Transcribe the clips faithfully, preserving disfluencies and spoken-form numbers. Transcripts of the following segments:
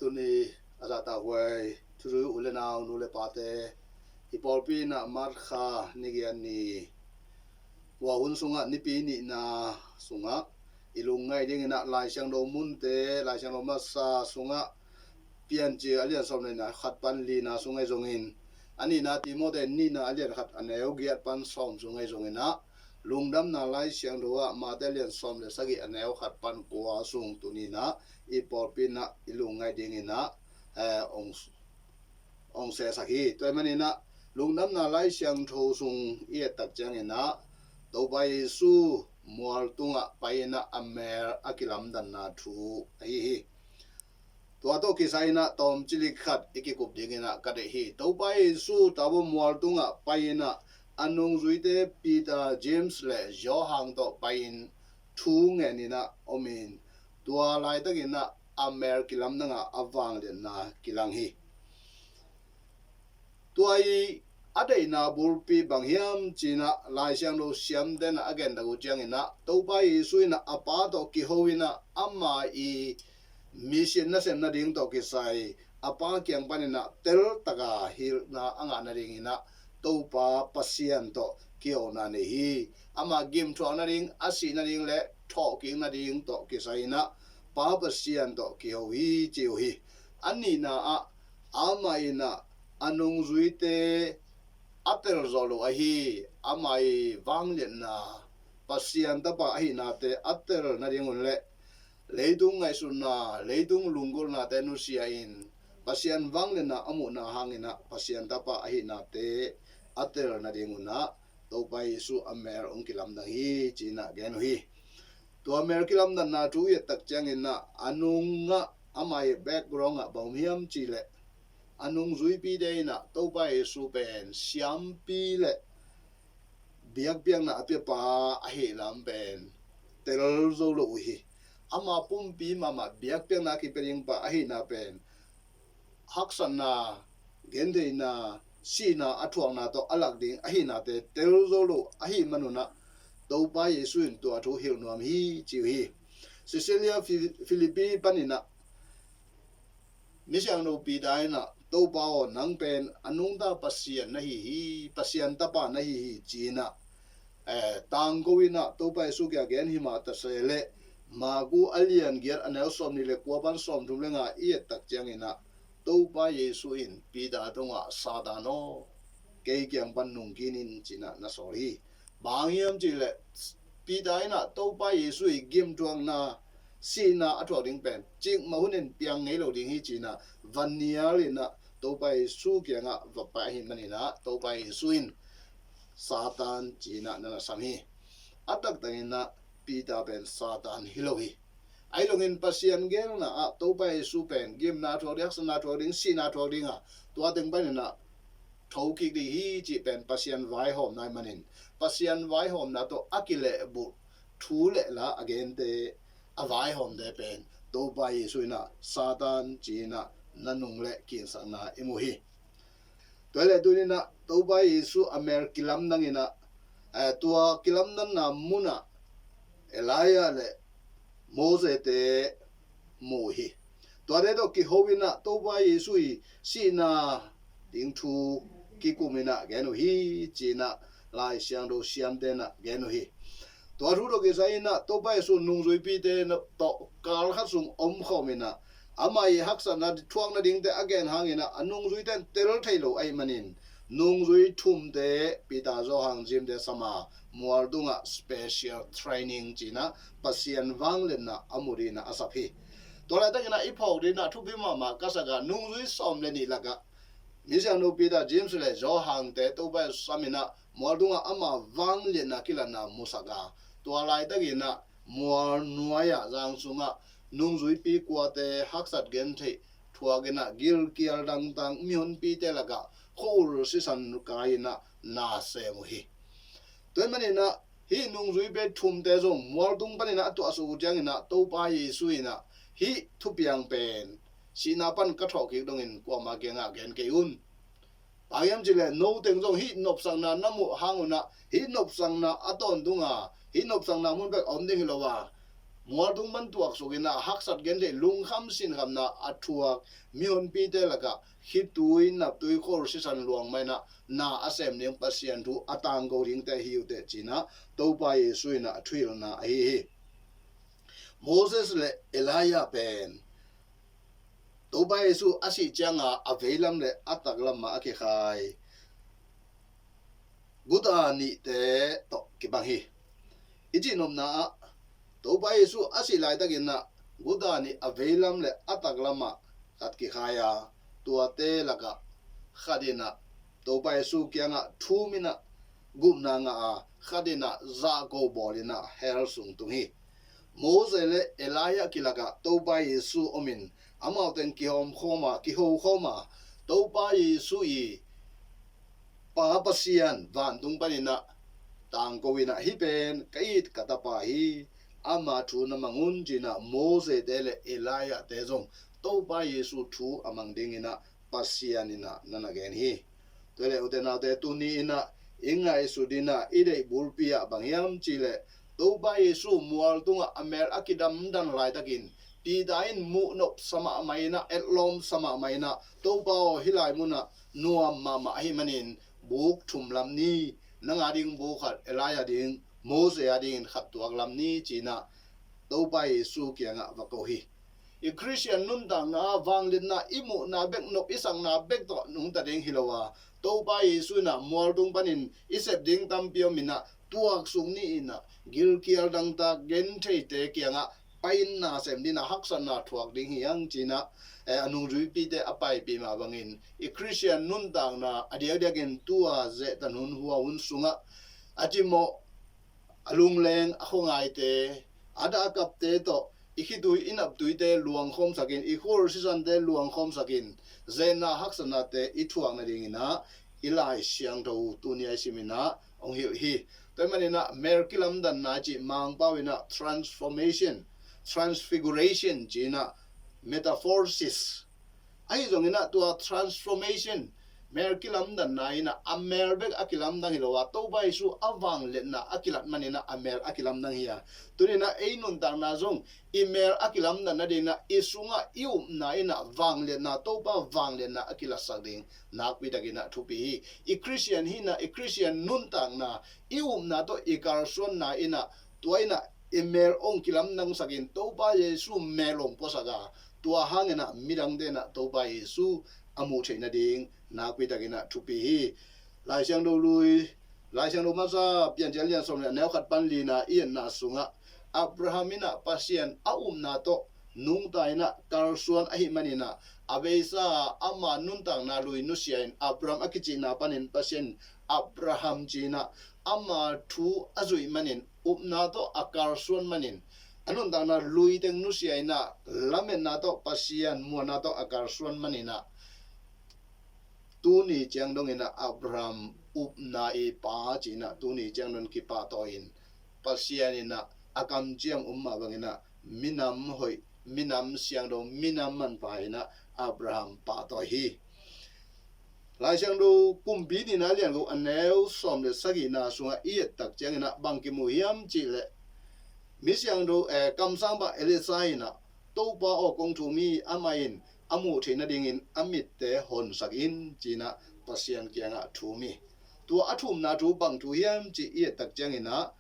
Tuni a zahtakhuai thuzui u le nau, nu le pate, i pawlpi in ah March kha ni giat ni, tua hun sungah nipi nihna sungah i lungngaih dingin ah Lai Siangtho munte, Lai Siangtho masa sungah Piancil a lian sawm le khat pan lina sung ahi zongin, a nihna Timote nihna a lian khat a neu giat pan sawm sung ahi zongin ah, Lungdamna Lai Siangtho ah Mate a lian sawm le sagih a neu khat pan kua sung tuni in ah i pawlpi in ah i lungngaih dingin ah, eh, ong, ong sesak hi. Tua ahih manin ah Lungdamna Lai Siangtho sung i et tak ciangin ah Topa Jesu mual tungah pai-in ah a mel a kilamdanna thu ahi hi. Tua tawh kisai-in ah tawmcilik khat i kikup dingin ah ka deih hi. Topa Jesu Tabor mual tungah pai-in ah a nungzuite Peter, James le Johan tawh pai-in thu ngenin ah om in, tua laitakin ah a mel kilamdang ah a vangliatna kilang hi. Tua i a deihna bulpi bang hiam ci-in ah Lai Siangtho siamte'n ah a gentak uh ciangin ah Topa Jesu in ah a Pa tawh kiho in ah ama i mission nasem nading tawh kisai a Pa kiang panin ah teltak a hilhna a ngah nadingin ah Topa Pasian tawh kihona nei hi. Ama gimthuak nading, a sih nading le thawhkik nading tawh kisai-in ah Pa Pasian tawh kiho hi ci uh hi. A nihna ah amah in ah a nungzuite a tel zawh lo ahi, ama i vangliatna, Pasian Tapa ahihnate a tel nading un le leitung ngaihsutna, leitung lunggulhnate nusia in Pasian vangliatna a muhna hangin ah Pasian Tapa ahihnate a tel nading un ah Topa Jesu a mel hong kilamdang hi ci-in ah gen uh hi. Tua mel kilamdanna thu i et tak ciangin ah a nungah ama i background ah bang om hiam cih leh a nungzuipite in ah Topa Jesu pen siampi le biakpiakna a piapa ahih lam pen tel zo lo uh hi. Ama pumpi mahmah biakpiakna a kipia ding pa ahihna pen haksatna, gentheihna, sihna a thuakna tawh a lak ding ahihnate tel zo lo ahih man un ah Topa Jesu in tua thu hilh nuam hi ci uh hi. Caesarea Fi-, Philippi panin ah misiangtho Peter in ah, "Topa aw, nang pen a nungta Pasian na hi hi, Pasian Tapa na hi hi," ci-in ah, eh, tangko in ah Topa Jesu kiang gen hi mah ta se leh, Marku a lian giat a neu sawmnih le kua pan sawmthum le nga i et tak ciangin ah Topa Jesu in Peter tungah, "Satan aw, kei kiang pan nungkik in," ci-in ah na sawl hi. Bang hang hiam cih leh Peter in ah Topa Jesu i gimthuakna, sihna a thuak ding pen cikmah hunin piang ngei lo ding hi ci-in ah va nial in ah Topa Jesu kiangah va pai ahih manin ah Topa Jesu in Satan ci-in ah na na sam hi. A taktakin ah Peter pen Satan hi lo hi. Ahi zongin Pasian geelna ah Topa Jesu pen gimna thuak ding, haksatna thuak ding, sihna thuak ding a, tua teng panin ah thokik ding hi cih pen Pasian vaihawmna ahih manin, Pasian vaihawmna tawh a kilehbulh thu le la a gente, a vaihawmte pen Topa Jesu in ah Satan ci-in ah na nung le kinsakna i mu hi. Tua hi leh tuni-in ah Topa Jesu a mel kilamdang in ah, eh, tua kilamdanna mun ah Elijah le Moses-te mu uh hi. Tuate tawh kiho in ah Topa Jesu i sihna ding thu kikum in ah gen uh hi ci-in ah Lai Siangtho siamte'n ah gen uh hi. Tua thu tawh kisai in ah Topa Jesu nungzuipite tawh kal khat sung om khawm in ah ama i haksatna thuak nadingte a gen hangin ah a nungzuite'n tel thei lo ahih manin nungzui thumte Peter, Johan, James-te sam a mual tungah special training ci-in ah Pasian vangliatna a mu dingin ah a sap hi. Tua laitakin ah i phawk dingin ah thupi mahmah ka sak a, nungzui sawm le nih lakah misiangtho Peter, James le Johan-te Topa Jesu sam in ah mual tungah ama vangliatna kilatna musak a, tua laitakin ah mual nuai-ah, zang sungah nungzuipi kuate haksat gentheih thuak in ah gilkial dangdang mihonpite lakah khua-ul sisan kai in ah na sem uh hi. Tua ahih manin ah hih nungzuipi thumte zong mual tung panin ah a tuahsuk uh ciangin ah Topa Jesu in ah, "Hih thupiang pen sihna pan ka thawhkik dongin kuamah kiangah gen kei un. Bang hiam cih leh no teng zong hih nopsakna na muh hang un ah, hih nopsakna a tawntung a, hih nopsakna mun bek a om ding hi lo a, mualtung pan tuaksuk in ah haksat gentheih lungkham sinkhamna a thuak mihonpite lakah khitui naptui khol sisan luang mah in ah na a sem ding Pasian thu a tangko dingte hi uh teh ci-in ah Topa Jesu in ah a thuhilhna ahi hi. Moses le Elijah pen Topa Jesu a sih cianga a veilam le a taklam ah a kikhai guta nihte tawh kibang hi. I cihnopna ah Topa Jesu a sih laitakin ah guta nih a veilam le a taklam ah khat kikhai a, tuate lakah khat in ah Topa Jesu kiangah thum in ah gupna ngah a, khat in ah zahko bawl in ah hell sung tung hi. Moses le Elijah kilakah Topa Jesu om in amau teng kihawmkhawm a, kihokhawm a, Topa Jesu i Pa Pasian vantung panin ah tangko in ah, "Hih pen ka it ka Tapa hi, ama thu na mang un," ci-in ah Moses te le Elijah te zong Topa Jesu thu a mang dingin ah Pasian in ah na na gen hi. Tua leh ute naute, tuni in ah i ngaihsut in ah i deih bulpi ah bang hiam cih leh Topa Jesu mual tungah a mel a kidamdan laitakin Peter in muhnop sa mahmah in ah, etlawm sa mahmah in ah, "Topa aw, hih lai munah nuam mahmah ahih manin buk thum lam ni, nang a ding buk khat, Elijah ding, Moses a dingin khat tuak lam ni," ci-in ah Topa Jesu kiangah va ko hi. I Khristian nuntakna ah vangliatna i muhna bek, nop i sakna bek tawh nungta ding hi lo a, Topa Jesu in ah mualtung panin i sep ding tampi om in ah, tuaksuk ni in ah gilkial dangtak gentheite kiangah pai-in na sem ding ah haksatna thuak ding hi hang ci-in ah, eh, a nungzuipite a paipih mah bangin i Khristian nuntakna a diakdiakin tua zehtan hun hua hun sungah a cimawh, a lungleng, a khuangaite, a dahkapte tawh i khitui i naptuite luangkhawmsakin, i khul sisante luangkhawmsakin, zenna haksatnate i thuak nadingin ah i Lai Siangtho tuni a i simin ah hong hilh hi. Tua ahih manin ah mel kilamdanna i cih Mangpau in ah transformation, transfiguration ci-in ah, metaphorsis, ahi zongin ah tua transformation, mel kilamdanna in ah a mel bek a kilamdang hi lo a, Topa Jesu a vangliatna a kilat manin ah a mel a kilamdang hi a, tuni in ah ei nuntakna zong i mel a kilamdan nadingin ah i sungah i upna in ah vangliatna, Topa vangliatna a kilatsak ding nakpi takin ah thupi hi. I Khristian hihna, i Khristian nuntakna, i upna tawh i kalsuanna in ah, tua in ah i mel hong kilamdangsakin Topa Jesu mel hong puasak a, tua hangin ah midangte in ah Topa Jesu a muh theih nading nakpi takin ah thupi hi. Lai Siangtho lui, Lai Siangtho masa Piancil a lian sawm le a neu khat pan lina i etna sungah Abraham in ah Pasian a upna tawh nungta in ah kalsuan ahih manin ah, a beisa ama nuntakna lui nusia in Abraham a kicihna panin Pasian Abraham ci-in ah ama thu a zuih manin, upna tawh a kalsuan manin, a nuntakna lui teng nusia in ah lametna tawh, Pasian muanna tawh a kalsuan manin ah, tuni ciang dongin ah Abraham upna i pa ci-in ah tuni ciang dong kipahtawi in, Pasian in ah a kamciam um mah bangin ah minam hoih, minam siangtho, minam manpha in ah Abraham pahtawi hi. Lai Siangtho Kumpi Nihna a lian guk a neu sawm le sagihna sungah i et tak ciangin ah bang kimu hiam cih leh, mi siangtho, eh, kamsangpa Elisha in ah, "Topa aw, kong thum hi, amah in a muh theih nadingin a mitte honsak in," ci-in ah Pasian kiangah thum hi. Tua a thumna thu bang thu hiam cih i et tak ciangin ah,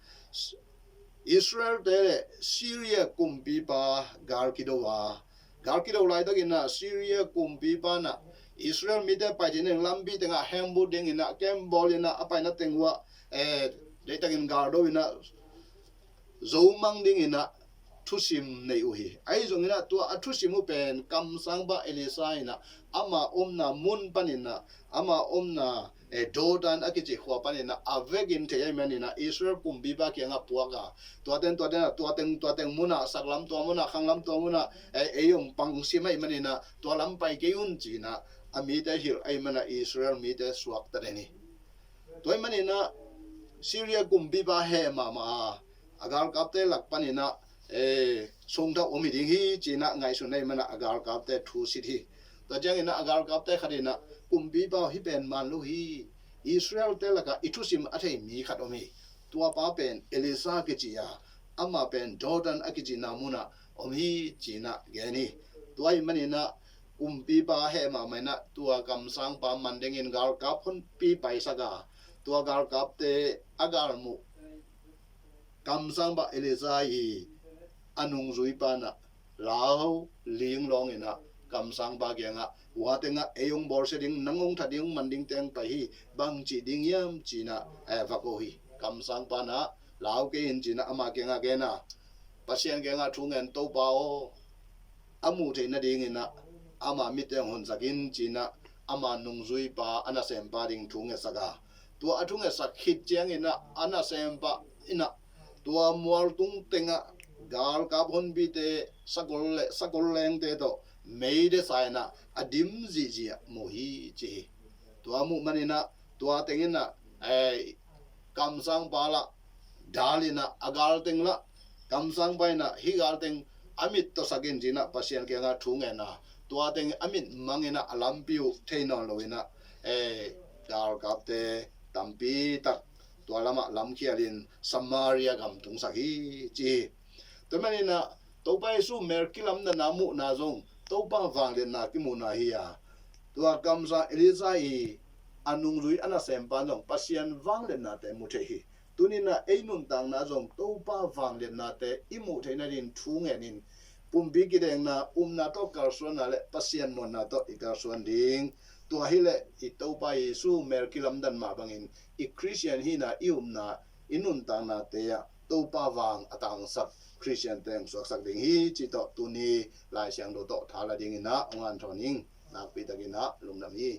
Israel-te le Syria kumpipa gal kido a, gal kido laitakin ah Syria kumpipa in ah Israel mite pai theih nading lampi tengah hembut dingin ah, camp bawl in ah, a paina teng uah, eh, deihtakin gal do in ah, zo mang dingin ah thusim nei uh hi. Ahi zongin ah tua a thusim uh pen kamsangpa Elisha in ah ama omna mun panin ah, ama omna, eh, Dothan a kici khua panin ah a vekin thei ahih manin ah Israel kumpipa kiangah puak a, tua teng, tua teng, tua teng, tua teng munah, saklam tua munah, khanglam tua munah, eh, ei hong pangsim ahih manin ah tua lam pai kei un ci-in ah a mite hilh ahih manin ah Israel mite suakta den hi. Tua ahih manin ah Syria kumpipa heh mahmah a, a galkapte lak panin ah, eh, songtha om hi ding hi ci-in ah ngaihsun ahih manin ah a galkapte thusit hi. Tua ciangin ah a galkapte khat in ah, "Kumpipa aw, hih pen man lo hi. Israel-te lakah i thusim a thei mi khat om hi. Tuapa pen Elisha kici a, amah pen Jordan a kicihna munah om hi ci-in ah gen hi. Tua ahih manin ah kumpipa heh mahmah in ah tua kamsangpa man dingin galkap honpi paisak a, tua galkapte a galmuh kamsangpa Elijah i a nungzuipa in ah lau ling lawng in ah kamsangpa kiangah, "Hua tengah ei hong bawlsia ding, nang hong that ding, hong man ding teng pai hi, bang cih ding hiam?" ci-in ah, eh, va ko hi. Kamsangpa in ah, "Lau kei in," ci-in ah ama kiangah gen a, Pasian kiangah thu ngen, "Topa aw, a muh theih nadingin ah ama mitte hong honsak in," ci-in ah ama nungzuipa a nasempa ding thu ngetsak a, tua a thu ngetsak khit ciangin ah a nasempa in ah tua mualtung tengah galkap honpite, sakol le sakol lengte tawh meide sa in ah a dim zihziah mu hi ci hi. Tua muh manin ah tua teng in ah, eh, kamsangpa lah dal in ah, a galteng lah kamsangpa in ah, "Hih galteng a mit tawsak in," ci-in ah Pasian kiangah thu ngen a, tua teng a mit mang in ah a lampi uh thei nawn lo in ah, eh, galkapte tampi tak tua lamah lamkhialin Samaria gam tungsak hi ci hi. Tua manin ah Topa Jesu mel kilamdanna muhna zong Topa vangliatna kimuhna hi a, tua kamsang Elijah i a nungzui a nasempa zong Pasian vangliatnate mu thei hi. Tuni in ah ei nuntakna zong Topa vangliatnate i muh theih nadingin thu ngenin, pumpi kidekna, upna tawh kalsuanna le Pasian muanna tawh i kalsuan ding. Tua hileh i Topa Jesu mel kilamdan mah bangin i Khristian hihna, i upna, i nuntaknate ah Topa vang a tangsak Khristiante hong suaksak ding hi cih tawh tuni Lai Siangtho tawh thala dingin ah hong hanthawn ing. Nakpi takin ah lungdam hi.